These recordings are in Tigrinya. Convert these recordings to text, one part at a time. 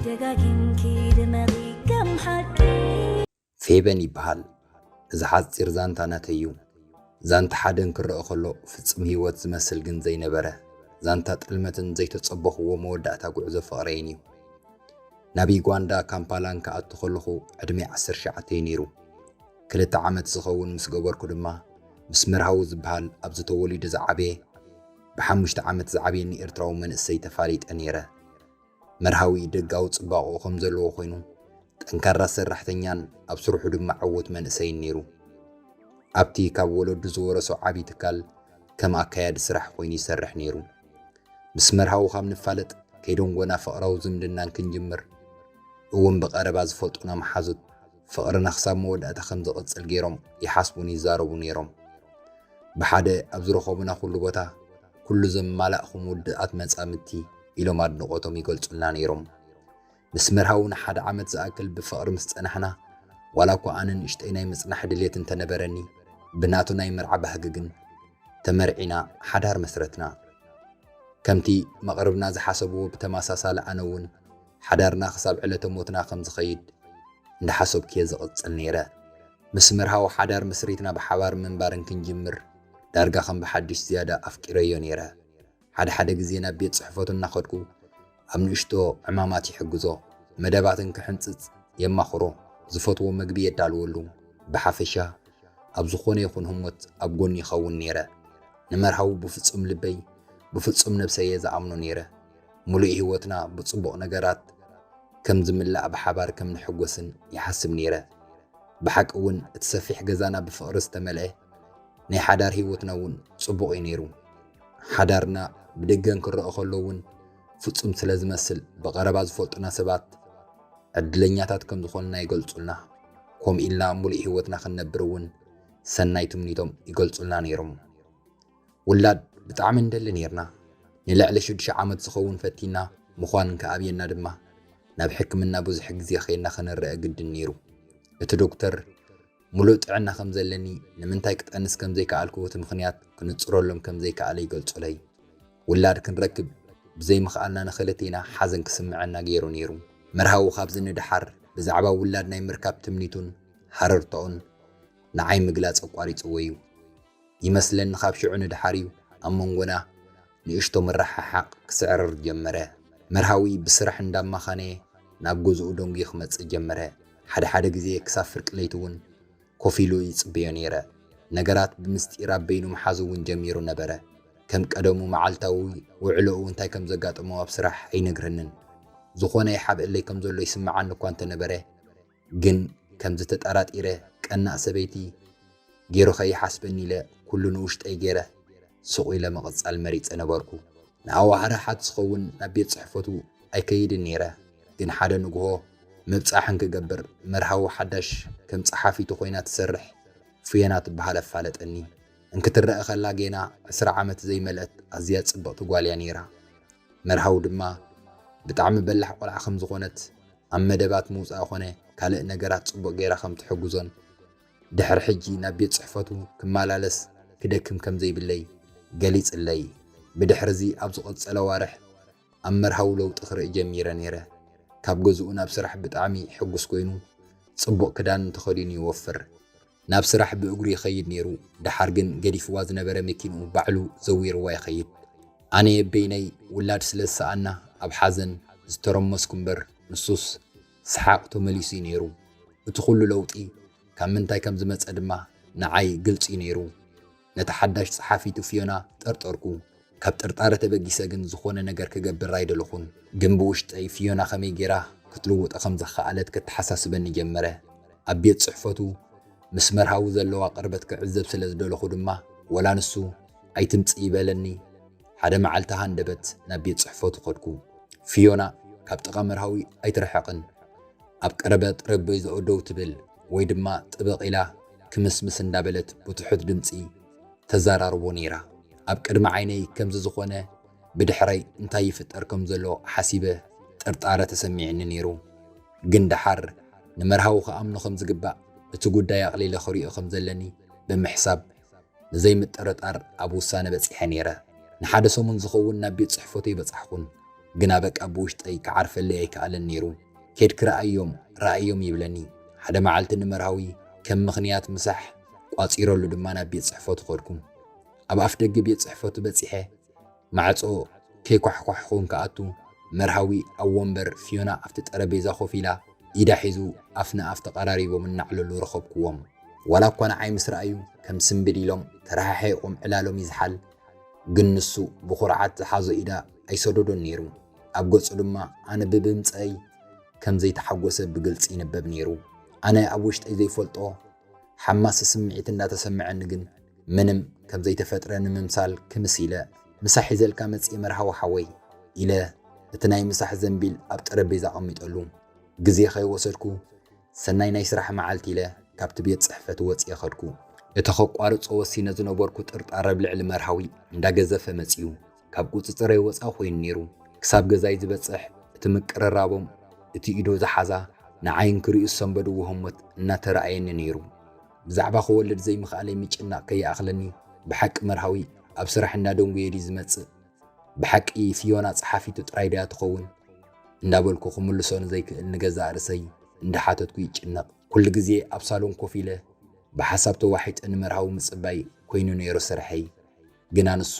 ደጋጊምኪ ድመቒ ከም ሓቂ። ፌበን ይበሃል። እዚ ሓጺር ዛንታ ናተይ እዩ። ዛንታ ሓደን ክረአ ከሎ ፍጽም ህይወት ዝመስል ግን ዘይነበረ፣ ዛንታ ጥልመትን ዘይተጸበኽዎ መወዳእታ ጉዕዞ ፍቕረይን እዩ። ናብ ዩጋንዳ ካምፓላን ክኣቱ ከለኹ ዕድመይ ዓሰርተ ትሽዓተ እዩ ነይሩ። ክልተ ዓመት ዝኸውን ምስ ገበርኩ ድማ ምስ መርሃዊ ዝበሃል ኣብዚ ተወሊዱ ዝዓበየ ብሓሙሽተ ዓመት ዝዓብየኒ ኤርትራዊ መንእሰይ ተፋሊጠ ነይረ። መርሃዊ ደጋዊ ጽባቐኡ ከም ዘለዎ ኮይኑ፣ ጠንካራ ሰራሕተኛን ኣብ ስርሑ ድማ ዕዉት መንእሰይን ነይሩ። ኣብቲ ካብ ወለዱ ዝወረሶ ዓቢ ትካል ከም ኣካያዲ ስራሕ ኮይኑ ይሰርሕ ነይሩ። ምስ መርሃዊ ካብ ንፋለጥ ከይደንጎና ፍቕራዊ ዝምድናን ክንጅምር እውን ብቐረባ ዝፈልጡና መሓዙት ፍቕርና ክሳብ መወዳእታ ከም ዝቕጽል ገይሮም ይሓስቡን ይዛረቡ ነይሮም። ብሓደ ኣብ ዝረኸቡና ኩሉ ቦታ ኩሉ ዘማላእኹም ውድኣት መጻምድቲ ኢሎም ኣድንቖቶም ይገልጹልና ነይሮም። ምስ መርሃዊ ንሓደ ዓመት ዝኣክል ብፍቕሪ ምስ ጸናሕና፣ ዋላ እኳ ኣነ ንእሽተይ ናይ ምጽናሕ ድሌት እንተነበረኒ፣ ብናቱ ናይ መርዓ ባህጊ ግን ተመርዒና ሓዳር መስረትና። ከምቲ መቕርብና ዝሓሰብዎ ብተመሳሳሊ ኣነ እውን ሓዳርና ክሳብ ዕለተ ሞትና ከም ዝኸይድ እንዳሓሰብኩ እየ ዝቕጽል ነይረ። ምስ መርሃዊ ሓዳር መስሪትና ብሓባር ምንባር እንክንጅምር ዳርጋ ከም ብሓድሽ ዝያዳ ኣፍቂረዮ ነይረ። ሓደ ሓደ ግዜ ናብ ቤት ጽሕፈቱ እናኸድኩ ኣብ ንእሽቶ ዕማማት ይሕግዞ፣ መደባት እንክሕንጽጽ የማኽሮ፣ ዝፈትዎ መግቢ የዳልወሉ። ብሓፈሻ ኣብ ዝኾነ ይኹን ህሞት ኣብ ጎኑ ይኸውን ነይረ። ንመርሃዊ ብፍጹም ልበይ ብፍጹም ነብሰይ እየ ዝኣምኖ ነይረ። ምሉእ ህይወትና ብጽቡቕ ነገራት ከም ዝምላእ ብሓባር ከም ንሕጎስን ይሓስብ ነይረ። ብሓቂ እውን እቲ ሰፊሕ ገዛና ብፍቕሪ ዝተመልአ ናይ ሓዳር ህይወትና እውን ጽቡቕ እዩ ነይሩ። ሓዳርና ብደገ እንክረአ ከሎ እውን ፍጹም ስለ ዝመስል ብቐረባ ዝፈልጡና ሰባት ዕድለኛታት ከም ዝኾንና ይገልጹልና። ከምኡ ኢልና ምሉእ ህይወትና ክንነብር እውን ሰናይ ትምኒቶም ይገልጹልና ነይሮም። ውላድ ብጣዕሚ እንደሊ ነይርና። ንልዕሊ ሽዱሽተ ዓመት ዝኸውን ፈቲና ምዃን እንክኣብየና ድማ ናብ ሕክምና ብዙሕ ግዜ ኸይድና ክንረአ ግድን ነይሩ። እቲ ዶክተር ምሉእ ጥዕና ከም ዘለኒ ንምንታይ ክጠንስ ከም ዘይከኣልኩ እቲ ምኽንያት ክንጽረሎም ከም ዘይከኣለ ይገልጹለይ። ውላድ ክንረክብ ብዘይምኽኣልና ንኽልቴና ሓዘን ክስምዐና ገይሩ ነይሩ። መርሃዊ ካብዚ ንደሓር ብዛዕባ ውላድ ናይ ምርካብ ትምኒቱን ሃረርታኡን ንዓይ ምግላጽ ኣቋሪጽዎ እዩ። ይመስለኒ ካብ ሽዑ ንደሓር እዩ ኣብ መንጎና ንእሽቶ ምርሕሓቕ ክስዕርር ጀመረ። መርሃዊ ብስራሕ እንዳማኻነየ ናብ ገዝኡ ደንጉዩ ክመጽእ ጀመረ። ሓደ ሓደ ግዜ ክሳብ ፍርቂ ለይቲ እውን ኮፍ ኢሉ ይጽበዮ ነይረ። ነገራት ብምስጢር ኣብ በይኑ ምሓዝ እውን ጀሚሩ ነበረ። ከም ቀደሙ መዓልታዊ ውዕሎኡ እንታይ ከም ዘጋጠሞ ኣብ ስራሕ ኣይነግረንን። ዝኾነ ይሓብእለይ ከም ዘሎ ይስምዓኒ እኳ እንተነበረ፣ ግን ከምዚ ተጠራጢረ ቀናእ ሰበይቲ ገይሩ ከይሓስበኒ ኢለ ኩሉ ንውሽጠይ ገይረ ስቕ ኢለ ምቕጻል መሪጸ ነበርኩ። ንኣዋርሕ ዝኸውን ናብ ቤት ጽሕፈቱ ኣይከይድን ነይረ፣ ግን ሓደ ንግሆ ምብጻሕ እንክገብር መርሃዊ ሓዳሽ ከም ጸሓፊቱ ኮይና ትሰርሕ ፍዮና ትበሃል ኣፋለጠኒ። እንክትረአ ከላ ጌና ዕስራ ዓመት ዘይመልአት ኣዝያ ጽብቕቲ ጓል እያ ነይራ። መርሃዊ ድማ ብጣዕሚ በላሕ ቆልዓ ከም ዝኾነት ኣብ መደባት ምውጻእ ኮነ ካልእ ነገራት ጽቡቕ ጌራ ከም ትሕግዞን ድሕሪ ሕጂ ናብ ቤት ጽሕፈቱ ክመላለስ ክደክም ከም ዘይብለይ ገሊጽለይ። ብድሕርዚ ኣብ ዝቐጸለ ኣዋርሕ ኣብ መርሃዊ ለውጢ ክርኢ ጀሚረ ነይረ። ካብ ገዝኡ ናብ ስራሕ ብጣዕሚ ሕጉስ ኮይኑ ጽቡቕ ክዳን ተኸዲኑ ይወፍር። ናብ ስራሕ ብእግሩ ይኸይድ ነይሩ። ደሓር ግን ገዲፍዋ ዝነበረ መኪንኡ ባዕሉ ዘዊርዋ ይኸይድ። ኣነ በይነይ ውላድ ስለ ዝሰኣና ኣብ ሓዘን ዝተረመስኩ እምበር ንሱስ ሰሓቕ ተመሊሱ እዩ ነይሩ። እቲ ኩሉ ለውጢ ካብ ምንታይ ከም ዝመጸ ድማ ንዓይ ግልጺ እዩ ነይሩ። ነታ ሓዳሽ ጸሓፊቱ ፊዮና ጠርጠርኩ። ካብ ጥርጣረ ተበጊሰ ግን ዝኾነ ነገር ክገብር ኣይደለኹን። ግን ብውሽጠይ ፊዮና ከመይ ጌራ ክትልውጦ ከም ዝኸኣለት ከተሓሳስበኒ ጀመረ። ኣብ ቤት ጽሕፈቱ ምስ መርሃዊ ዘለዋ ቅርበት ክዕዘብ ስለ ዝደለኹ ድማ ወላ ንሱ ኣይትምጽእ ይበለኒ። ሓደ መዓልቲ ሃንደበት ናብ ቤት ጽሕፈቱ ከድኩ። ፊዮና ካብ ጥቓ መርሃዊ ኣይትርሕቕን። ኣብ ቀረባ ጠረጴዛኡ ደው ትብል ወይ ድማ ጥብቕ ኢላ ክምስምስ እንዳበለት ብትሑት ድምጺ ተዘራርቦ ነይራ። ኣብ ቅድሚ ዓይነይ ከምዚ ዝኾነ ብድሕረይ እንታይ ይፍጠር ከም ዘሎ ሓሲበ ጥርጣረ ተሰሚዕኒ ነይሩ። ግን ደሓር ንመርሃዊ ክኣምኖ ከም ዝግባእ እቲ ጉዳይ ኣቕሊለ ክሪኦ ከም ዘለኒ ብምሕሳብ ንዘይምጥርጣር ኣብ ውሳነ በጺሐ ነይረ። ንሓደ ሰሙን ዝኸውን ናብ ቤት ጽሕፈተይ በጻሕኩን። ግና በቃ ብውሽጠይ ክዓርፈለይ ኣይከኣለን ነይሩ። ኬድኪ ረኣዮም፣ ረኣዮም ይብለኒ። ሓደ መዓልቲ ንመርሃዊ ከም ምኽንያት ምሳሕ ቋጺረሉ ድማ ናብ ቤት ጽሕፈቱ ከድኩ። ኣብ ኣፍ ደገ ቤት ጽሕፈቱ በጺሐ ማዕጾ ከይኳሕኳሕኹ እንክኣቱ፣ መርሃዊ ኣብ ወንበር፣ ፊዮና ኣብቲ ጠረጴዛ ኮፍ ኢላ ኢዳ ሒዙ ኣፍ ንኣፍ ተቐራሪቦም እናዕለሉ ረኸብክዎም። ዋላ እኳ ንዓይ ምስ ረኣዩ ከም ስምብድ ኢሎም ተረሓሒቖም ዕላሎም ይዝሓል፣ ግን ንሱ ብኹርዓት ዝሓዞ ኢዳ ኣይሰደዶን ነይሩ። ኣብ ገጹ ድማ ኣነ ብብምጸይ ከም ዘይተሓጎሰ ብግልጺ ይንበብ ነይሩ። ኣነ ኣብ ውሽጠይ ዘይፈልጦ ሓማሲ ስምዒት እንዳተሰምዐኒ ግን ምንም ከም ዘይተፈጥረ ንምምሳል ክምስ ኢለ፣ "ምሳሕ ሒዘልካ መጽየ መርሃዊ ሓወይ" ኢለ እቲ ናይ ምሳሕ ዘንቢል ኣብ ጠረጴዛ ኣቐሚጠሉ። ግዜ ከይወሰድኩ ሰናይ ናይ ስራሕ መዓልቲ ኢለ ካብቲ ቤት ጽሕፈት ወጽየ ከድኩ። እቲ ከቋርጾ ወሲነ ዝነበርኩ ጥርጣረ ኣብ ልዕሊ መርሃዊ እንዳገዘፈ መጽዩ። ካብ ቁጽጽረይ ወጻኢ ኮይኑ ነይሩ። ክሳብ ገዛይ ዝበጽሕ እቲ ምቅርራቦም፣ እቲ ኢዱ ዝሓዛ ንዓይን ክሪኡ ዝሰንበድዎ ህሞት እናተረኣየኒ ነይሩ። ብዛዕባ ክወልድ ዘይምኽኣለይ ምጭናቕ ከይኣኽለኒ፣ ብሓቂ መርሃዊ ኣብ ስራሕ እናደንጉየ ድዩ ዝመጽእ? ብሓቂ ፊዮና ጸሓፊቱ ጥራይ ድያ ትኸውን? እንዳበልኩ ክምልሶ ንዘይክእል ንገዛእ ርእሰይ እንዳሓተትኩ ይጭነቕ። ኩሉ ግዜ ኣብ ሳሎን ኮፍ ኢለ ብሓሳብ ተዋሒጠ ንመርሃዊ ምጽባይ ኮይኑ ነይሩ ስርሐይ። ግና ንሱ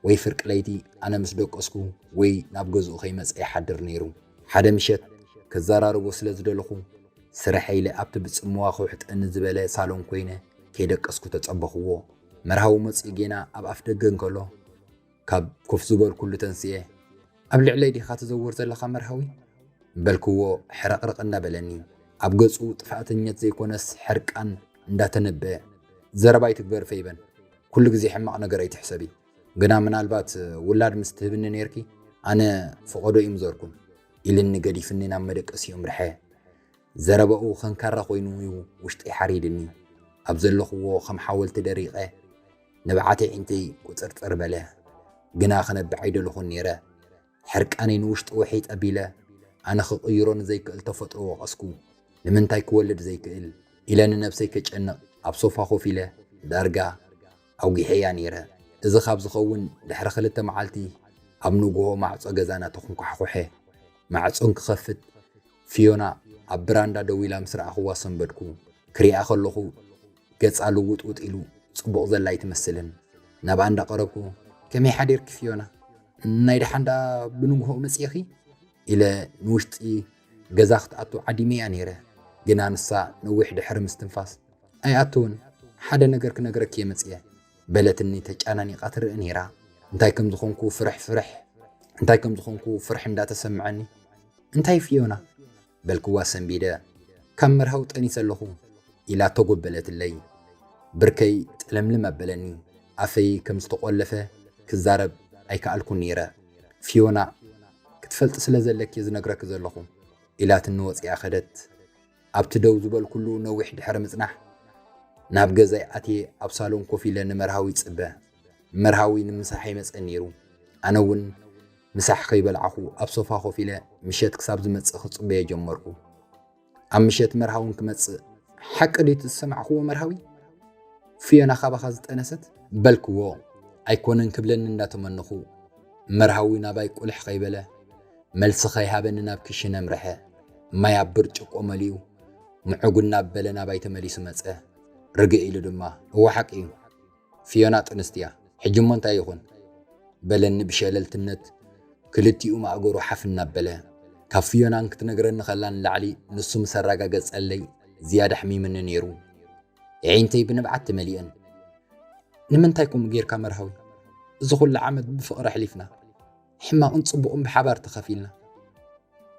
ወይ ፍርቂ ለይቲ ኣነ ምስ ደቀስኩ ወይ ናብ ገዝኡ ከይመጸ ይሓድር ነይሩ። ሓደ ምሸት ክዘራረቦ ስለ ዝደለኹ ስርሐ ኢለ ኣብቲ ብጽምዋ ክውሕጠኒ ዝበለ ሳሎን ኮይነ ከይደቀስኩ ተጸበኽዎ። መርሃዊ መጺኡ ጌና ኣብ ኣፍ ደገ እንከሎ ካብ ኮፍ ዝበልኩሉ ተንስኤ፣ "ኣብ ልዕለይ ዲኻ ትዘውር ዘለኻ መርሃዊ?" በልክዎ ሕርቕርቕ እንዳበለኒ። ኣብ ገጹ ጥፍኣተኛት ዘይኮነስ ሕርቃን እንዳተነበየ፣ "ዘረባ ኣይትግበር ፈይበን፣ ኩሉ ግዜ ሕማቕ ነገር ኣይትሕሰቢ። ግና ምናልባት ውላድ ምስ ትህብኒ ነይርኪ፣ ኣነ ፈቐዶ እዩ ምዘርኩን" ኢልኒ ገዲፍኒ ናብ መደቀሲኡ ኣምርሐ። ዘረባኡ ከንካራ ኮይኑ እዩ ውሽጠይ ሓሪድኒ። ኣብ ዘለኽዎ ከም ሓወልቲ ደሪቐ፣ ንብዓት ኣዒንተይ ቁጽርጽር በለ። ግና ክነብዕ ኣይደለኹን ነይረ። ሕርቃነይ ንውሽጢ ውሒጥ ኣቢለ፣ ኣነ ክቕይሮ ንዘይክእል ተፈጥሮ ወቐስኩ። ንምንታይ ክወልድ ዘይክእል? ኢለ ንነብሰይ ከጨንቕ ኣብ ሶፋ ኮፍ ኢለ ዳርጋ ኣውጊሐያ ነይረ። እዚ ካብ ዝኸውን ድሕሪ ክልተ መዓልቲ ኣብ ንግሆ ማዕጾ ገዛና ተኹንኳሕኩሐ። ማዕጾ እንክኸፍት ፊዮና ኣብ ብራንዳ ደው ኢላ ምስ ረኣኽዋ ሰንበድኩ። ክሪኣ ከለኹ ገጻ ልውጥውጥ ኢሉ ጽቡቕ ዘላ ኣይትመስልን። ናብኣ እንዳቐረብኩ፣ "ከመይ ሓዲርኪ ፊዮና? ናይ ደሓን ደኣ ብንግሆ መጺእኺ?" ኢለ ንውሽጢ ገዛ ክትኣቱ ዓዲመያ ነይረ። ግና ንሳ ነዊሕ ድሕሪ ምስትንፋስ፣ "ኣይኣትውን፣ ሓደ ነገር ክነግረኪ እየ መጺአ" በለትኒ ተጨናኒቓ ትርኢ ነይራ። እንታይ ከም ዝኾንኩ ፍርሕ ፍርሕ፣ እንታይ ከም ዝኾንኩ ፍርሕ እንዳተሰምዐኒ፣ "እንታይ ፊዮና?" በልክዋ ሰንቢደ። "ካብ መርሃዊ ጠኒሰ ኣለኹ" ኢላ ተጎበለትለይ። ብርከይ ጥልምልም ኣበለኒ። ኣፈይ ከም ዝተቖለፈ ክዛረብ ኣይከኣልኩን ነይረ። "ፊዮና፣ ክትፈልጢ ስለ ዘለኪ ዝነግረኪ ዘለኹ" ኢላትኒ ወጺኣ ከደት። ኣብቲ ደው ዝበልኩሉ ነዊሕ ድሕሪ ምጽናሕ፣ ናብ ገዛይ ኣትየ ኣብ ሳሎን ኮፍ ኢለ ንመርሃዊ ይጽበ። መርሃዊ ንምሳሕ ይመጸ ነይሩ። ኣነ እውን ምሳሕ ከይበላዕኹ ኣብ ሶፋ ኮፍ ኢለ ምሸት ክሳብ ዝመጽእ ክጽበዮ ጀመርኩ። ኣብ ምሸት መርሃዊ እንክመጽእ፣ "ሓቂ ድዩ እቲ ዝሰማዕክዎ መርሃዊ? ፊዮና ካባኻ ዝጠነሰት?" በልክዎ። "ኣይኮነን" ክብለኒ እንዳተመነኹ፣ መርሃዊ ናባይ ቁልሕ ከይበለ፣ መልሲ ከይሃበኒ ናብ ክሽነ ኣምርሐ። ማይ ኣብ ብርጭቆ መሊኡ፣ ምዕጉ እናበለ ናባይ ተመሊሱ መጸ። ርግእ ኢሉ ድማ፣ "እወ ሓቂ እዩ፣ ፊዮና ጥንስቲ እያ። ሕጂ እሞ እንታይ ይኹን?" በለኒ ብሸለልትነት፣ ክልቲኡ ማእገሩ ሓፍ እናበለ። ካብ ፊዮና እንክትነግረኒ ከላ ንላዕሊ ንሱ ምስ ኣረጋገጸለይ ዝያዳ ኣሕሚምኒ ነይሩ። ኣዒንተይ ብንብዓት ተመሊአን። "ንምንታይ ከምኡ ጌርካ መርሃዊ? እዚ ኩሉ ዓመት ብፍቕሪ ኣሕሊፍና፣ ሕማቕን ጽቡቕን ብሓባር ተኻፊልና።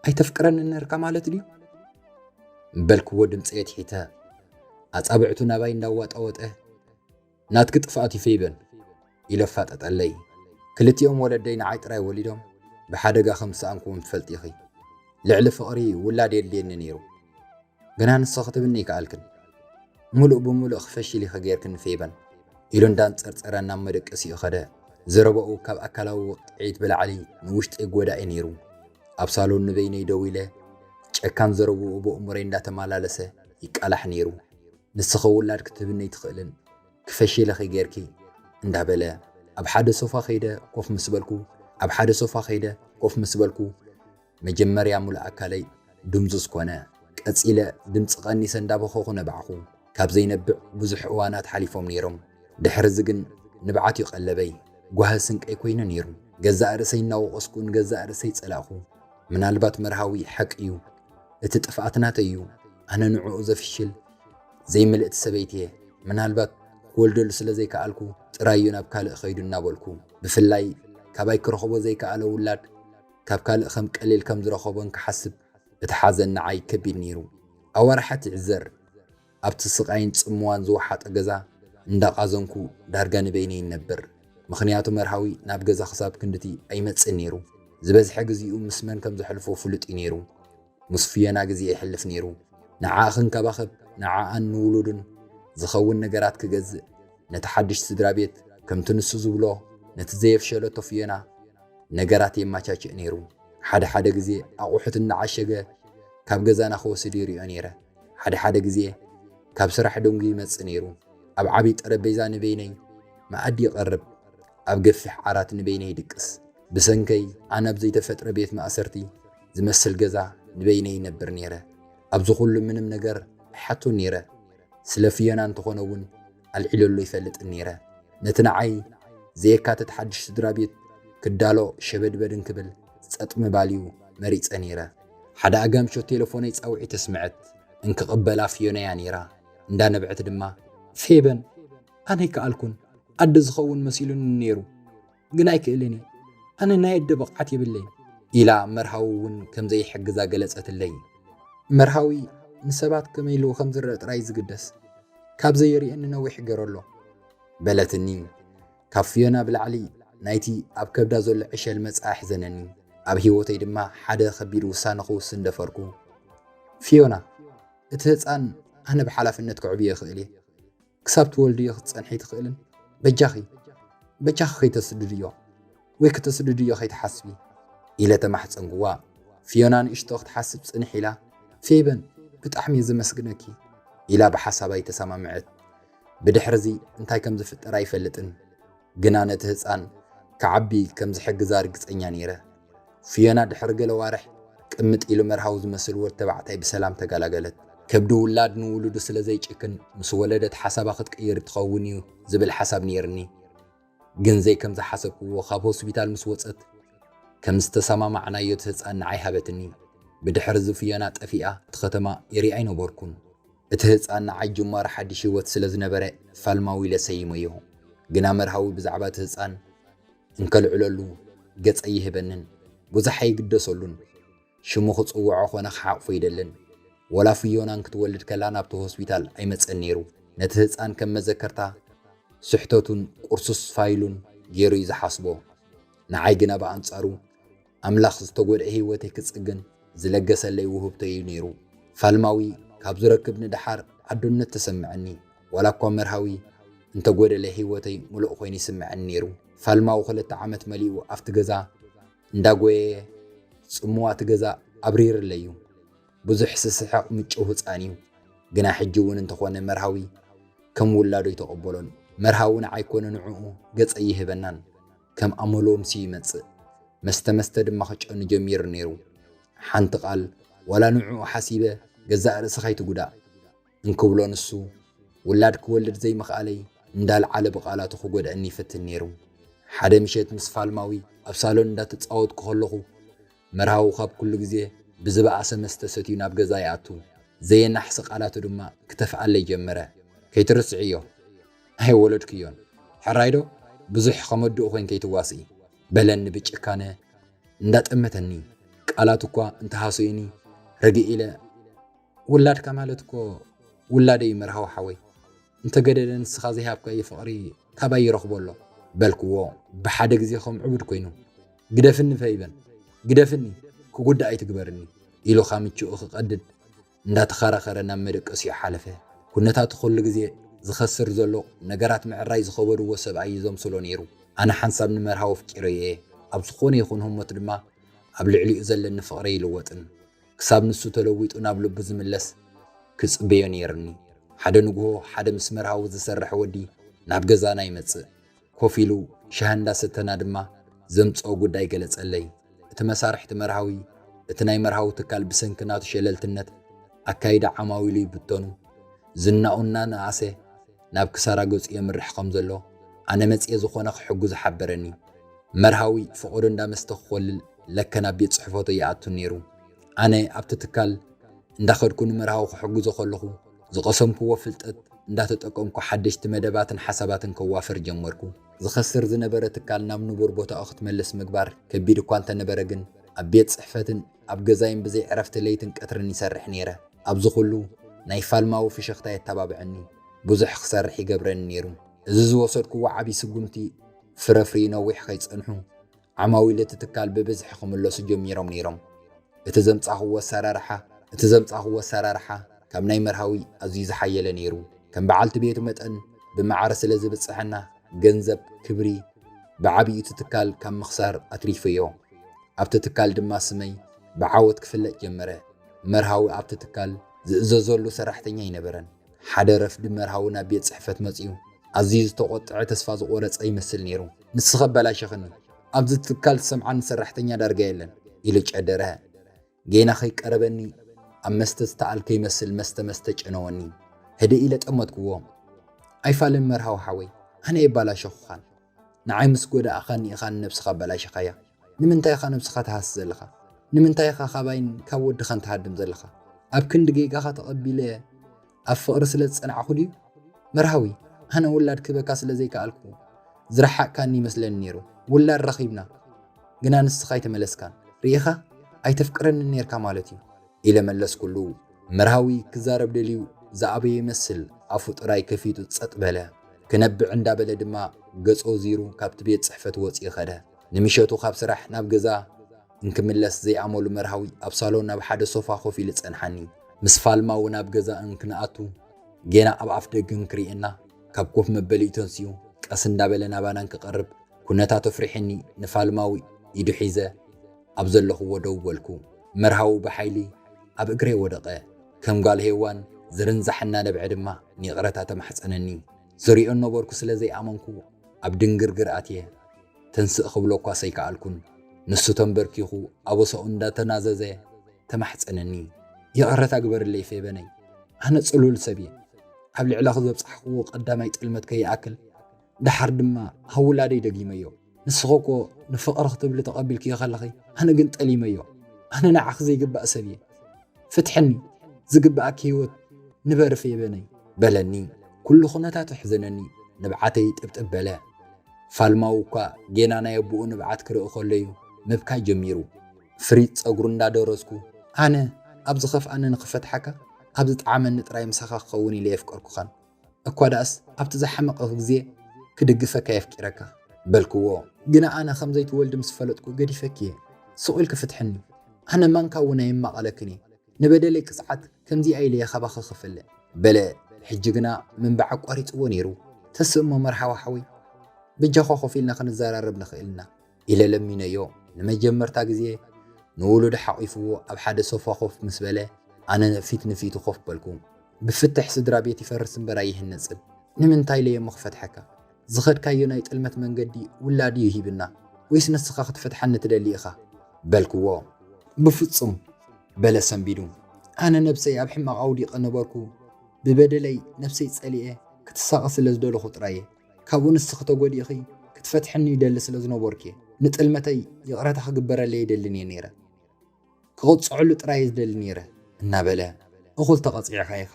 ኣይተፍቅረንን ነርካ ማለት ድዩ?" በልክዎ ድምጸይ ኣትሒተ። ኣጻብዕቱ ናባይ እንዳዋጣወጠ፣ "ናትኪ ጥፍኣት እዩ ፈይበን" ኢሉ ኣፋጠጠለይ። "ክልቲኦም ወለደይ ንዓይ ጥራይ ወሊዶም፣ ብሓደጋ ከም ዝሰኣንኩ እውን ትፈልጢ ኢኺ። ልዕሊ ፍቕሪ ውላድ የድልየኒ ነይሩ። ግና ንስኺ ክትብኒ ኣይከኣልክን። ምሉእ ብምሉእ ክፈሽል ኢኺ ጌርክኒ ፈይበን" ኢሉ እንዳንጸርጸረ ናብ መደቀሲኡ ኸደ። ዘረባኡ ካብ ኣካላዊ ውቕዒት ብላዕሊ ንውሽጠይ ጎዳኢ ነይሩ። ኣብ ሳሎን ንበይነይ ደው ኢለ፣ ጨካን ዘረባኡ ብእምሮይ እንዳተመላለሰ ይቃላሕ ነይሩ። "ንስኺ ውላድ ክትህብኒ ኣይትኽእልን፣ ክፈሽል ኢኺ ጌርኪ" እንዳበለ፣ ኣብ ሓደ ሶፋ ከይደ ኮፍ ምስ በልኩ፣ ኣብ ሓደ ሶፋ ከይደ ኮፍ ምስ በልኩ፣ መጀመርያ ሙሉእ ኣካለይ ድምዙዝ ኮነ። ቀጺለ ድምጺ ቀኒሰ እንዳበኸኹ ነባዕኹ። ካብ ዘይነብዕ ብዙሕ እዋናት ሓሊፎም ነይሮም። ድሕርዚ ግን ንብዓት እዩ ቀለበይ፣ ጓሂ ስንቀይ ኮይኑ ነይሩ። ገዛእ ርእሰይ እናወቐስኩ ንገዛእ ርእሰይ ጸላእኹ። ምናልባት መርሃዊ ሓቂ እዩ። እቲ ጥፍኣት ናተይ እዩ። ኣነ ንዕኡ ዘፍሽል ዘይምልእቲ ሰበይቲ እየ። ምናልባት ክወልደሉ ስለ ዘይከኣልኩ ጥራይ እዩ ናብ ካልእ ኸይዱ እናበልኩ፣ ብፍላይ ካባይ ክረኽቦ ዘይከኣለ ውላድ ካብ ካልእ ከም ቀሊል ከም ዝረኸቦን ክሓስብ እቲ ሓዘን ንዓይ ከቢድ ነይሩ። ኣዋርሓት ይዕዘር ኣብቲ ስቓይን ጽምዋን ዝወሓጠ ገዛ እንዳቓዘንኩ ዳርጋ ንበይነይ ይነብር። ምኽንያቱ መርሃዊ ናብ ገዛ ክሳብ ክንድቲ ኣይመጽእን ነይሩ። ዝበዝሐ ግዜኡ ምስ መን ከም ዘሕልፎ ፍሉጥ እዩ ነይሩ። ምስ ፍዮና ግዜ የሕልፍ ነይሩ። ንዓኣ ክንከባኸብ፣ ንዓኣን ንውሉዱን ዝኸውን ነገራት ክገዝእ፣ ነቲ ሓድሽ ስድራ ቤት ከምቲ ንሱ ዝብሎ ነቲ ዘየፍሸለቶ ፍዮና ነገራት የማቻችእ ነይሩ። ሓደ ሓደ ግዜ ኣቑሑት እናዓሸገ ካብ ገዛና ክወስድ ይሪኦ ነይረ። ሓደ ሓደ ግዜ ካብ ስራሕ ደንጉዩ ይመጽእ ነይሩ። ኣብ ዓብዪ ጠረጴዛ ንበይነይ መኣዲ ይቐርብ፣ ኣብ ገፊሕ ዓራት ንበይነይ ይድቅስ። ብሰንከይ ኣነ ኣብ ዘይተፈጥረ ቤት ማእሰርቲ ዝመስል ገዛ ንበይነይ ይነብር ነይረ። ኣብዚ ኩሉ ምንም ነገር ኣይሓቶን ነይረ። ስለ ፍዮና እንተኾነ እውን ኣልዒለሉ ይፈልጥን ነይረ። ነቲ ንዓይ ዘየካትት ሓድሽ ስድራ ቤት ክዳሎ ሸበድበድ እንክብል ጸጥ ምባል እዩ መሪጸ ነይረ። ሓደ ኣጋምሾ ቴሌፎነይ ጻውዒት ኣስምዐት። እንክቕበላ ፍዮና እያ ነይራ። እንዳነብዐት ድማ፣ "ፌበን፣ ኣነ ኣይከኣልኩን። ኣደ ዝኸውን መሲሉኒ ነይሩ፣ ግን ኣይክእልን እየ። ኣነ ናይ ኣደ ብቕዓት የብለይን" ኢላ መርሃዊ እውን ከም ዘይሕግዛ ገለጸትለይ። መርሃዊ ንሰባት ከመይ ኢሉ ከም ዝረአ ጥራይ እዩ ዝግደስ። ካብ ዘየርእየኒ ነዊሕ ገይሩ ኣሎ በለትኒ። ካብ ፍዮና ብላዕሊ ናይቲ ኣብ ከብዳ ዘሎ ዕሸል መጻ ኣሕዘነኒ። ኣብ ህይወተይ ድማ ሓደ ከቢድ ውሳነ ክውስን ደፈርኩ። "ፍዮና፣ እቲ ህጻን ኣነ ብሓላፍነት ከዕብዮ ይኽእል እየ። ክሳብ ትወልድዮ ክትጸንሒ ትኽእልን? በጃኺ፣ በጃኺ ከይተስድድዮ፣ ወይ ከተስድድዮ ከይትሓስቢ" ኢለ ተማሕጸንኩዋ። ፍዮና ንእሽቶ ክትሓስብ ጽንሕ ኢላ፣ "ፌበን፣ ብጣዕሚ እየ ዘመስግነኪ" ኢላ ብሓሳባ ኣይተሰማምዐት። ብድሕርዚ እንታይ ከም ዝፍጠር ኣይፈልጥን፣ ግና ነቲ ህጻን ክዓቢ ከም ዝሕግዛ ርግጸኛ ነይረ። ፍዮና ድሕሪ ገለ ዋርሕ ቅምጥ ኢሉ መርሃዊ ዝመስል ወድ ተባዕታይ ብሰላም ተገላገለት። ከብዲ ውላድ ንውሉዱ ስለ ዘይጭክን፣ ምስ ወለደት ሓሳባ ክትቅይር ትኸውን እዩ ዝብል ሓሳብ ነይርኒ። ግን ዘይከም ዝሓሰብክዎ ካብ ሆስፒታል ምስ ወጸት፣ ከም ዝተሰማማዕናዮ እቲ ህጻን ንዓይ ሃበትኒ። ብድሕሪ እዚ ፍዮና ጠፊኣ እቲ ከተማ ይሪኣ ኣይነበርኩን። እቲ ህጻን ንዓይ ጅማሮ ሓድሽ ህይወት ስለ ዝነበረ ፋልማዊ ኢለ ሰይመዮ። ግና መርሃዊ ብዛዕባ እቲ ህጻን እንከልዕለሉ ገጸ ይህበንን ብዙሕ ኣይግደሰሉን። ሽሙ ክጽውዖ ኾነ ክሓቕፎ ይደልን። ወላ ፍዮናን ክትወልድ ከላ ናብቲ ሆስፒታል ኣይመጸን ነይሩ። ነቲ ህጻን ከም መዘከርታ ስሕተቱን ቁርሱስ ፋይሉን ገይሩ እዩ ዝሓስቦ። ንዓይ ግና ብኣንጻሩ ኣምላኽ ዝተጎድአ ህይወተይ ክጽግን ዝለገሰለይ ውህብቶ እዩ ነይሩ። ፋልማዊ ካብ ዝረክብ ንደሓር ዓዶነት ተሰምዐኒ። ዋላ እኳ መርሃዊ እንተጎደለ ህይወተይ ምሉእ ኮይኑ ይስምዐኒ ነይሩ። ፋልማዊ ክልተ ዓመት መሊኡ ኣብቲ ገዛ እንዳጎየየ ጽምዋ እቲ ገዛ ኣብሪርለይ እዩ። ብዙሕ ዝስሕቕ ምጭው ህጻን እዩ። ግና ሕጂ እውን እንተኾነ መርሃዊ ከም ውላዶ ይተቐበሎን። መርሃዊ ንዓይ ኮነ ንዕኡ ገጸ ይህበናን። ከም ኣመሎም ሲ ይመጽእ። መስተ መስተ ድማ ክጨኑ ጀሚሩ ነይሩ። ሓንቲ ቃል ዋላ ንዕኡ ሓሲበ ገዛእ ርእስኻ ኣይትጉዳእ እንክብሎ ንሱ ውላድ ክወልድ ዘይምኽኣለይ እንዳልዓለ ብቓላቱ ክጎድኣኒ ይፍትን ነይሩ። ሓደ ምሸት ምስ ፋልማዊ ኣብ ሳሎን እንዳተጻወትኩ ከለኹ መርሃዊ ካብ ኩሉ ግዜ ብዝበኣሰ መስተ ሰትዩ ናብ ገዛ ይኣቱ። ዘየናሕሲ ቃላቱ ድማ ክተፍኣለይ ጀመረ። "ከይትርስዕዮ፣ ኣይወለድክዮን። ሕራይ ዶ? ብዙሕ ከመድኡ ኮይን ከይትዋስኢ" በለኒ ብጭካነ እንዳጠመተኒ። ቃላቱ እኳ እንተሃሰዩኒ ርግእ ኢለ፣ "ውላድካ ማለት እኮ ውላደይ እዩ መርሃዊ ሓወይ። እንተገደደ ንስኻ ዘይሃብካዮ ፍቕሪ ካባይ ይረኽቦ ኣሎ" በልክዎ። ብሓደ ግዜ ከም ዕቡድ ኮይኑ፣ "ግደፍኒ ፈይበን፣ ግደፍኒ፣ ክጉዳእ ኣይትግበርኒ" ኢሉ ካብ ምችኡ ክቐድድ እንዳተኸራኸረ ናብ መደቀሲኡ ሓለፈ። ኩነታቱ ኩሉ ግዜ ዝኸስር ዘሎ ነገራት ምዕራይ ዝኸበድዎ ሰብኣይ እዩ ዘምስሎ ነይሩ። ኣነ ሓንሳብ ንመርሃዊ ኣፍቂረዮ እየ። ኣብ ዝኾነ ይኹን ህሞት ድማ ኣብ ልዕሊኡ ዘለኒ ፍቕሪ ኣይልወጥን። ክሳብ ንሱ ተለዊጡ ናብ ልቡ ዝምለስ ክጽበዮ ነይርኒ። ሓደ ንግሆ ሓደ ምስ መርሃዊ ዝሰርሕ ወዲ ናብ ገዛና ይመጽእ። ኮፍ ኢሉ ሻሂ እንዳሰተና ድማ ዘምጽኦ ጉዳይ ገለጸለይ። እቲ መሳርሕቲ መርሃዊ፣ እቲ ናይ መርሃዊ ትካል ብሰንኪ ናቱ ሸለልትነት ኣካይዳ ዓማዊሉ ይብተኑ፣ ዝናኡ እናነኣሰ ናብ ክሳራ ገጹ የምርሕ ከም ዘሎ ኣነ መጽየ ዝኾነ ክሕግዞ ሓበረኒ። መርሃዊ ፈቐዶ እንዳ መስተ ክኾልል ለከ ናብ ቤት ጽሕፈቱ ይኣቱ ነይሩ። ኣነ ኣብቲ ትካል እንዳኸድኩ ንመርሃዊ ክሕግዞ ከለኹ ዝቐሰምክዎ ፍልጠት እንዳተጠቀምኩ ሓደሽቲ መደባትን ሓሳባትን ከዋፍር ጀመርኩ። ዝኸስር ዝነበረ ትካል ናብ ንቡር ቦታኡ ክትመልስ ምግባር ከቢድ እኳ እንተነበረ ግን ኣብ ቤት ጽሕፈትን ኣብ ገዛይን ብዘይ ዕረፍቲ ለይትን ቀትርን ይሰርሕ ነይረ። ኣብዚ ኩሉ ናይ ፋልማዊ ፍሽኽታ የተባብዐኒ፣ ብዙሕ ክሰርሕ ይገብረኒ ነይሩ። እዚ ዝወሰድክዎ ዓቢ ስጉምቲ ፍረፍሪ ነዊሕ ከይጸንሑ ዓማዊል እቲ ትካል ብብዝሒ ክምለሱ ጀሚሮም ነይሮም። እቲ ዘምጻኽዎ ኣሰራርሓ እቲ ዘምጻኽዎ ኣሰራርሓ ካብ ናይ መርሃዊ ኣዝዩ ዝሓየለ ነይሩ። ከም በዓልቲ ቤቱ መጠን ብማዕረ ስለ ዝብጽሐና ገንዘብ፣ ክብሪ ብዓቢኡ እቲ ትካል ካብ ምኽሳር ኣትሪፈዮ። ኣብቲ ትካል ድማ ስመይ ብዓወት ክፍለጥ ጀመረ። መርሃዊ ኣብቲ ትካል ዝእዘዘሉ ሰራሕተኛ ኣይነበረን። ሓደ ረፍዲ መርሃዊ ናብ ቤት ጽሕፈት መጺኡ ኣዝዩ ዝተቖጥዐ ተስፋ ዝቖረጸ ይመስል ነይሩ። "ንስኻ ኣበላሸኽኒ፣ ኣብዚ ትካል ዝሰምዓኒ ሰራሕተኛ ዳርጋ የለን" ኢሉ ጨደረ። ጌና ከይቀረበኒ ኣብ መስተ ዝተኣልከ ይመስል መስተ መስተ ጨነወኒ። ህድእ ኢለ ጠመትክዎ። "ኣይፋልን መርሃዊ ሓወይ፣ ኣነ የባላሸኹኻን። ንዓይ ምስ ጎዳእኻኒ ኢኻ ንነብስኻ ኣበላሽኻያ። ንምንታይ ኢኻ ነብስኻ ትሃሲ ዘለኻ? ንምንታይ ኢኻ ካባይን ካብ ወድኻን ትሃድም ዘለኻ? ኣብ ክንዲ ጌጋኻ ተቐቢለ ኣብ ፍቕሪ ስለ ዝጸናዕኹ ድዩ? መርሃዊ፣ ኣነ ውላድ ክበካ ስለ ዘይከኣልኩ ዝረሓቕካኒ ይመስለኒ ነይሩ። ውላድ ረኺብና፣ ግና ንስኻ ኣይተመለስካን። ርኢኻ? ኣይተፍቅረንን ነይርካ ማለት እዩ" ኢለ መለስኩሉ። መርሃዊ ክዛረብ ደልዩ ዝኣበየ ይመስል ኣፉ ጥራይ ከፊቱ ጸጥ በለ። ክነብዕ እንዳበለ ድማ ገጹ ዚሩ ካብቲ ቤት ጽሕፈት ወጺኡ ኸደ። ንምሸቱ ካብ ስራሕ ናብ ገዛ እንክምለስ ዘይኣመሉ መርሃዊ ኣብ ሳሎን ኣብ ሓደ ሶፋ ኮፍ ኢሉ ጸንሓኒ። ምስ ፋልማዊ ናብ ገዛ እንክንኣቱ ጌና ኣብ ኣፍ ደገ እንክርእየና ካብ ኮፍ መበሊኡ ተንሲኡ ቀስ እንዳበለ ናባና እንክቐርብ ኩነታቱ ኣፍሪሕኒ ንፋልማዊ ኢዱ ሒዘ ኣብ ዘለኽዎ ደው በልኩ። መርሃዊ ብሓይሊ ኣብ እግረይ ወደቐ። ከም ጓል ሄዋን ዝርንዛሕ እናነብዐ ድማ ንይቕረታ ተማሕጸነኒ። ዝሪኦ ነበርኩ ስለ ዘይኣመንኩ ኣብ ድንግርግር ኣትየ። ተንስእ ክብሎ እኳ ሰይከኣልኩን፣ ንሱ ተንበርኪኹ ኣበሳኡ እንዳተናዘዘ ተማሕጸነኒ። "ይቕረታ ግበርለይ ፌበነይ፣ ኣነ ጽሉል ሰብ እየ። ኣብ ልዕለኺ ዘብጻሕክዎ ቀዳማይ ጥልመት ከይኣክል፣ ደሓር ድማ ሃብ ውላደይ ደጊመዮ። ንስኺ እኮ ንፍቕሪ ክትብሊ ተቐቢልክዮ ከለኺ፣ ኣነ ግን ጠሊመዮ። ኣነ ንዓኺ ዘይግባእ ሰብ እየ። ፍትሕኒ፣ ዝግብኣኪ ህይወት ንበሪ ፌበነይ" በለኒ። ኩሉ ኩነታቱ ኣሕዘነኒ። ንብዓተይ ጥብጥብ በለ። ፋልማዊ እኳ ጌና ናይ ኣቦኡ ንብዓት ክርኢ ከሎ እዩ ምብካይ ጀሚሩ። ፍሪዝ ጸጉሩ እንዳደረዝኩ፣ "ኣነ ኣብ ዝኸፍኣኒ ንኽፈትሓካ፣ ኣብ ዝጠዓመኒ ጥራይ ምሳኻ ክኸውን ኢለ የፍቀርኩኻን። እኳ ደኣስ ኣብቲ ዝሓመቐ ግዜ ክድግፈካ የፍቂረካ" በልክዎ። "ግና ኣነ ከም ዘይትወልዲ ምስ ፈለጥኩ ገዲፈኪ እየ። ስቕ ኢልኪ ፍትሕኒ። ኣነ ማንካ እውን ኣይማቐለክን እየ። ንበደለይ ቅጽዓት ከምዚኣ ኢለ እየ ካባኺ ክፍለ" በለ። ሕጂ ግና ምንባዕ ኣቋሪጽዎ ነይሩ። "ተስእ እሞ መርሓባ ሓወይ፣ በጃኻ ኮፍ ኢልና ክንዘራረብ ንኽእል ኢና" ኢለ ለሚነዮ። ንመጀመርታ ግዜ ንውሉዱ ሓቒፍዎ ኣብ ሓደ ሶፋ ኮፍ ምስ በለ፣ ኣነ ፊት ንፊቱ ኮፍ በልኩ። ብፍትሕ ስድራ ቤት ይፈርስ እምበር ኣይህነጽን። ንምንታይ ኢለ እየ እሞ ክፈትሐካ? ዝኸድካዮ ናይ ጥልመት መንገዲ ውላድ እዩ ሂብና፣ ወይስ ንስኻ ክትፈትሓኒ ትደሊ ኢኻ? በልክዎ። ብፍጹም፣ በለ ሰንቢዱ። ኣነ ነብሰይ ኣብ ሕማቕ ኣውዲቐ ነበርኩ። ብበደለይ ነብሰይ ጸሊኤ ክትሳቐ ስለ ዝደለኹ ጥራይ እየ። ካብኡ ንስኺ ተጎዲእኺ ክትፈትሕኒ ይደሊ ስለ ዝነበርኩ እየ። ንጥልመተይ ይቕረታ ክግበረለይ ይደልን እየ ነይረ። ክቕጽዐሉ ጥራይ እየ ዝደሊ ነይረ፣ እናበለ፣ እኹል ተቐጺዕካ ኢኻ።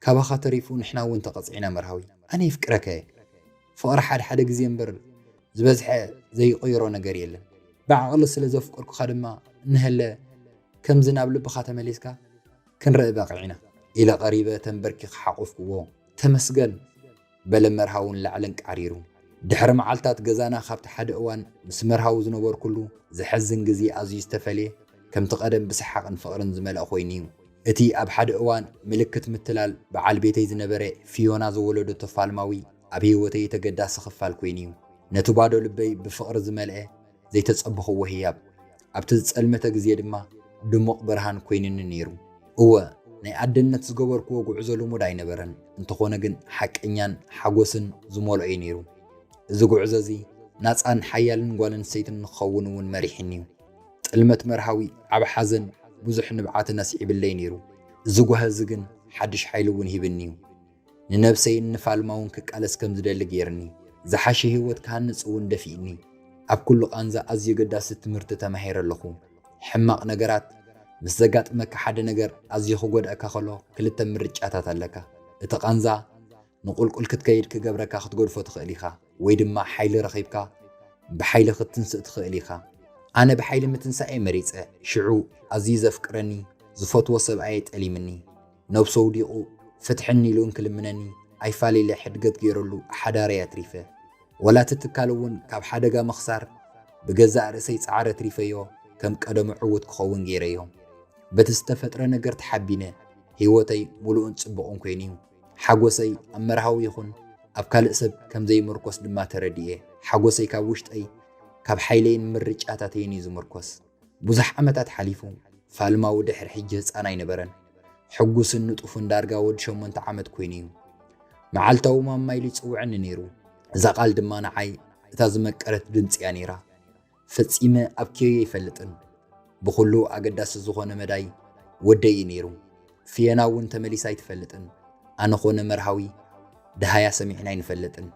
ካባኻ ተሪፉ ንሕና እውን ተቐጺዕና መርሃዊ። ኣነ የፍቅረካ እየ። ፍቕሪ ሓደ ሓደ ግዜ እምበር ዝበዝሐ ዘይቕይሮ ነገር የለን። ብዓቕሊ ስለ ዘፍቀርኩኻ ድማ እንሀለ ከምዚ ናብ ልብኻ ተመሊስካ ክንርኢ በቒዕና፣ ኢለ ቀሪበ ተንበርኪኸ ሓቖፍክዎ። ተመስገን፣ በለ መርሃዊ ንላዕሊ ኣንቃሪሩ። ድሕሪ መዓልታት ገዛና ካብቲ ሓደ እዋን ምስ መርሃዊ ዝነበርኩሉ ዘሕዝን ግዜ ኣዝዩ ዝተፈልየ፣ ከምቲ ቀደም ብሰሓቕን ፍቕርን ዝመልአ ኮይኑ እዩ። እቲ ኣብ ሓደ እዋን ምልክት ምትላል በዓል ቤተይ ዝነበረ ፊዮና ዝወለደቶ ፋልማዊ ኣብ ህይወተይ ተገዳሲ ክፋል ኮይኑ እዩ። ነቲ ባዶ ልበይ ብፍቕሪ ዝመልአ ዘይተጸበኽዎ ህያብ፣ ኣብቲ ዝጸልመተ ግዜ ድማ ድሙቕ ብርሃን ኮይኑኒ ነይሩ። እወ፣ ናይ ኣደነት ዝገበርክዎ ጉዕዞ ልሙድ ኣይነበረን፣ እንተኾነ ግን ሓቀኛን ሓጎስን ዝመልኦ እዩ ነይሩ። እዚ ጉዕዞ እዚ ናጻን ሓያልን ጓል ኣንስተይትን ንክኸውን እውን መሪሕኒ እዩ። ጥልመት መርሃዊ ዓቢ ሓዘን ብዙሕ ንብዓትን ኣስዒብለይ ነይሩ። እዚ ጓሂ እዚ ግን ሓድሽ ሓይሊ እውን ሂብኒ እዩ። ንነብሰይን ንፋልማ እውን ክቃለስ ከም ዝደሊ ገይርኒ። ዝሓሸ ህይወት ክሃንጽ እውን ደፊእኒ። ኣብ ኩሉ ቃንዛ ኣዝዩ ኣገዳሲ ትምህርቲ ተማሂረ ኣለኹ። ሕማቕ ነገራት ምስ ዘጋጥመካ ሓደ ነገር ኣዝዩ ክጎድኣካ ከሎ ክልተ ምርጫታት ኣለካ። እቲ ቃንዛ ንቑልቁል ክትከይድ ክገብረካ ክትገድፎ ትኽእል ኢኻ፣ ወይ ድማ ሓይሊ ረኺብካ ብሓይሊ ክትትንስእ ትኽእል ኢኻ። ኣነ ብሓይሊ ምትንሳእ እየ መሪጸ። ሽዑ ኣዝዩ ዘፍቅረኒ ዝፈትዎ ሰብኣየ ጠሊምኒ። ነብሱ ኣውዲቑ ፍትሕኒ ኢሉ እንክልምነኒ ኣይፋል ኢለ ሕድገት ገይረሉ ሓዳረይ ኣትሪፈ። ወላ እቲ ትካል እውን ካብ ሓደጋ ምኽሳር ብገዛእ ርእሰይ ጻዕሪ ኣትሪፈዮ ከም ቀደሙ ዕዉት ክኸውን ገይረዮ። በቲ ዝተፈጥረ ነገር ተሓቢነ ህይወተይ ምሉእን ጽቡቕን ኮይኑ'ዩ። ሓጎሰይ ኣብ መርሃዊ ይኹን ኣብ ካልእ ሰብ ከም ዘይምርኮስ ድማ ተረዲኤ። ሓጎሰይ ካብ ውሽጠይ፣ ካብ ሓይለይን ምርጫታተይን እዩ ዝምርኮስ። ብዙሕ ዓመታት ሓሊፉ። ፋልማዊ ድሕሪ ሕጂ ህጻን ኣይነበረን። ሕጉስን ንጡፍን ዳርጋ ወዲ ሸሞንተ ዓመት ኮይኑ'ዩ። መዓልታዊ ማማ ኢሉ ይጽውዐኒ ነይሩ። እዛ ቃል ድማ ንዓይ እታ ዝመቀረት ድምጺ እያ ነይራ። ፈጺመ ኣብክየዮ ኣይፈልጥን። ብኹሉ ኣገዳሲ ዝኾነ መዳይ ወደይ እዩ ነይሩ። ፊዮና እውን ተመሊሳ ኣይትፈልጥን። ኣነ ኾነ መርሃዊ ደሃያ ሰሚዕና ኣይንፈልጥን።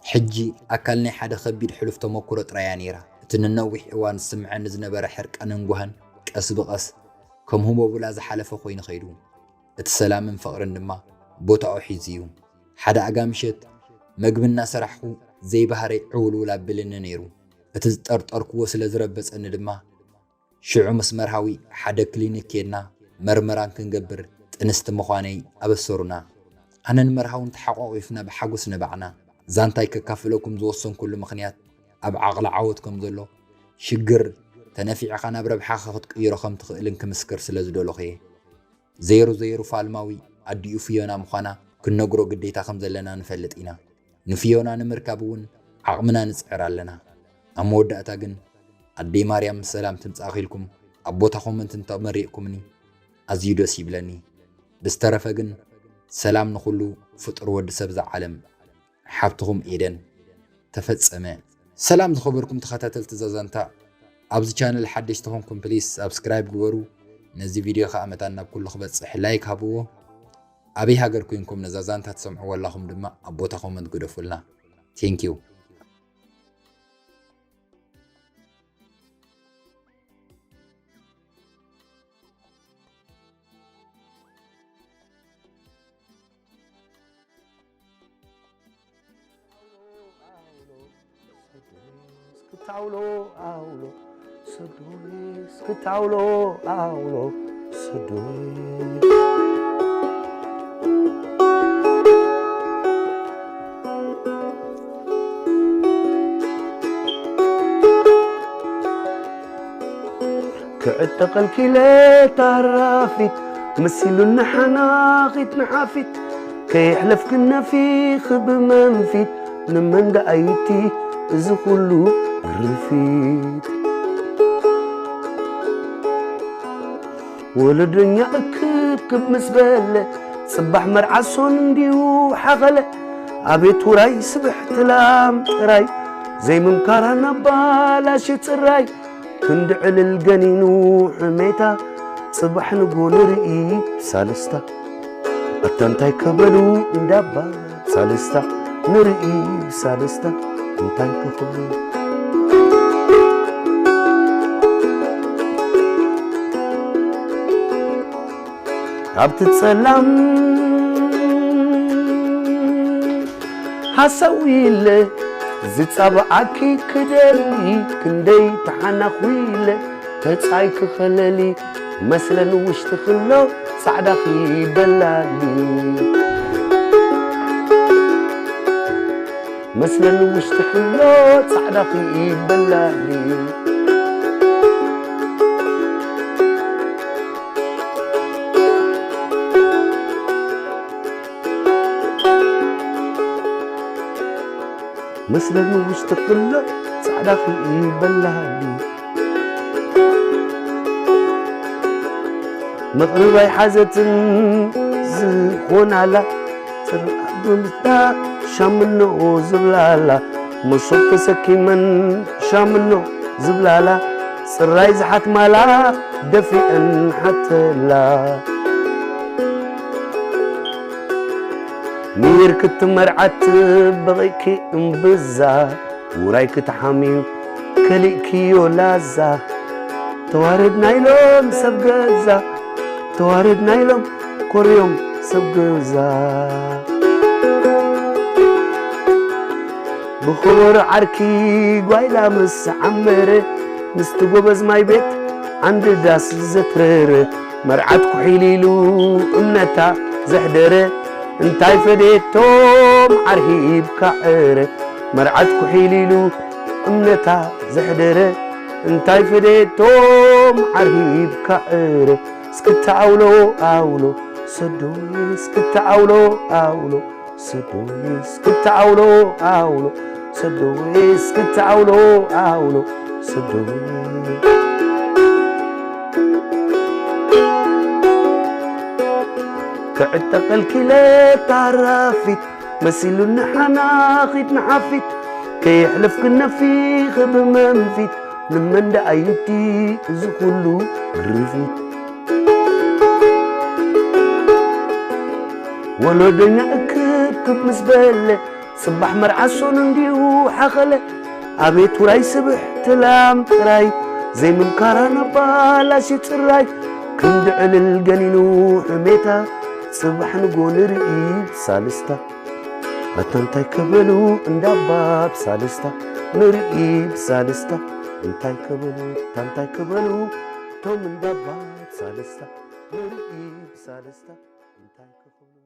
ሕጂ ኣካል ናይ ሓደ ከቢድ ሕሉፍ ተመኩሮ ጥራይ እያ ነይራ። እቲ ንነዊሕ እዋን ዝስምዐኒ ዝነበረ ሕርቃንን ጓህን ቀስ ብቐስ ከም ህቦብላ ዝሓለፈ ኮይኑ ኸይዱ። እቲ ሰላምን ፍቕርን ድማ ቦታኡ ሒዙ እዩ። ሓደ ኣጋ ምሸት መግቢ እናሰራሕኩ ዘይባህረይ ዕውልውል ኣብልኒ ነይሩ። እቲ ዝጠርጠርክዎ ስለ ዝረበጸኒ ድማ ሽዑ ምስ መርሃዊ ሓደ ክሊኒክ ኬድና መርመራን ክንገብር ጥንስቲ ምዃነይ ኣበሰሩና። ኣነን መርሃውን ተሓቋቒፍና ብሓጎስ ነባዕና። ዛንታይ ከካፍለኩም ዝወሰንኩሉ ምኽንያት ኣብ ዓቕሊ ዓወት ከም ዘሎ፣ ሽግር ተነፊዕኻ ናብ ረብሓኻ ክትቅይሮ ከም ትኽእልን ክምስክር ስለ ዝደለኹ እየ። ዘይሩ ዘይሩ ፋልማዊ ኣዲኡ ፊዮና ምዃና ክንነግሮ ግዴታ ከም ዘለና ንፈልጥ ኢና። ንፊዮና ንምርካብ እውን ዓቕምና ንጽዕር ኣለና። ኣብ መወዳእታ ግን ኣደይ ማርያም ምስ ሰላም ትምጻእኺ ኢልኩም ኣብ ቦታ ኮመንት እንተመሪቕኩምኒ ኣዝዩ ደስ ይብለኒ። ብዝተረፈ ግን ሰላም ንኹሉ ፍጡር ወዲ ሰብ እዛ ዓለም። ሓብትኹም ኤደን። ተፈጸመ። ሰላም ዝኸበርኩም ተኸታተልቲ እዛ ዛንታ፣ ኣብዚ ቻነል ሓደሽቲ ኾንኩም ፕሊስ ሳብስክራይብ ግበሩ። ነዚ ቪድዮ ኸኣ መታን ናብ ኩሉ ክበጽሕ ላይክ ሃብዎ። ኣበይ ሃገር ኮይንኩም ነዛ ዛንታ ትሰምዕዎ ኣላኹም ድማ ኣብ ቦታ ኮመንት ግደፉልና። ቴንኪዩ። እስክታውሎ ኣውሎ ሰዶይ እስክታውሎ ኣውሎ ሰዶይ ክዕጠቐልኪ ኢለ ታራፊት መሲሉኒ ሓናኺት ንሓፊት ከየሕለፍክን ነፊኺ ብመንፊት ንመን ደኣ ዩቲ እዚ ኩሉ ግርፊት ወለደኛ እክብክብ ምስ በለ ጽባሕ መርዓ ሶን እንዲዩ ሓኸለ ኣቤት ውራይ ስብሕቲ ላም ጥራይ ዘይምምካራ ናባላሽ ጽራይ ክንዲ ዕልል ገኒኑ ሕሜታ ጽባሕ ንጎ ንርኢ ብሳልስታ ኣታ እንታይ ከበሉ እንዳባ ሳልስታ ንርኢ ብሳልስታ እንታይ ከኽብሉ ኣብቲ ጸላም ሓሳዊ ኢለ ዝጻብዓኪ ክደሊ ክንደይ ተሓናኹ ኢለ ተጻይ ክኸለሊ መስለን ውሽጢ ክሎ ጻዕዳኺ በላሊ መስለን ውሽጢ ክሎ ጻዕዳኺ በላሊ መስለኒ ውሽጢ ክሎ ጻዕዳ ክኢበላኒ መቕርብ ኣይሓዘትን ዝኾናላ ጽርዓት ብምታ ሻምኖ ዝብላላ መሶብ ተሰኪመን ሻምኖ ዝብላላ ጥራይ ዝሓትማላ ደፊአን ሓተላ። ሚር ክትመርዓት በቒዕኪ እምብዛ፣ ውራይ ክትሓምዩ ከሊእክዮ ላዛ። ተዋረድና ኢሎም ሰብ ገዛ፣ ተዋረድና ኢሎም ኮርዮም ሰብ ገዛ። ብኽቡር ዓርኪ ጓይላ ምስ ዓመረ፣ ምስቲ ጎበዝ ማይ ቤት ዓንዲ ዳስ ዘትረረ፣ መርዓት ኩሒል ኢሉ እምነታ ዘሕደረ፣ እንታይ ፈዴቶ መዓር ሂብካ ዕረ፣ መርዓት ኩሒል ኢሉ እምነታ ዘሕደረ፣ እንታይ ፈዴቶ መዓር ሂብካ ዕረ፣ እስክታ ኣውሎ ኣውሎ ሰዶይ፣ እስክታ ኣውሎ ኣውሎ ሰዶይ፣ እስክታ ኣውሎ ኣውሎ ሰዶይ፣ እስክታ ኣውሎ ኣውሎ ሰዶይ። ክዕጠቐልኪ ኢለ ታራፊት፣ መሲሉኒ ሓናኺት ንሓፊት፣ ከየሕለፍኪ ነፊኺ ብመንፊት፣ ንመን ደኣ ይብቲ እዚ ኩሉ ግርፊት? ወለዶኛ እክብክብ ምስ በለ፣ ጽባሕ መርዓ ሶኑ እንዲሁ ሓኸለ። ኣቤት ውራይ ስብሕቲ ላም ጥራይ፣ ዘይምምካራ ናብ ባላሽ ጽራይ። ክንዲ ዕልል ገኒኑ ሕሜታ፣ ጽባሕ ንጎ ንርኢ ሳልስታ። ኣታ እንታይ ክበሉ እንዳባ ብሳልስታ፣ ንርኢ ብሳልስታ። እንታይ ክበሉ፣ ኣታ እንታይ ክበሉ፣ ቶም እንዳባ ብሳልስታ፣ ንርኢ ብሳልስታ። እንታይ ክበሉ።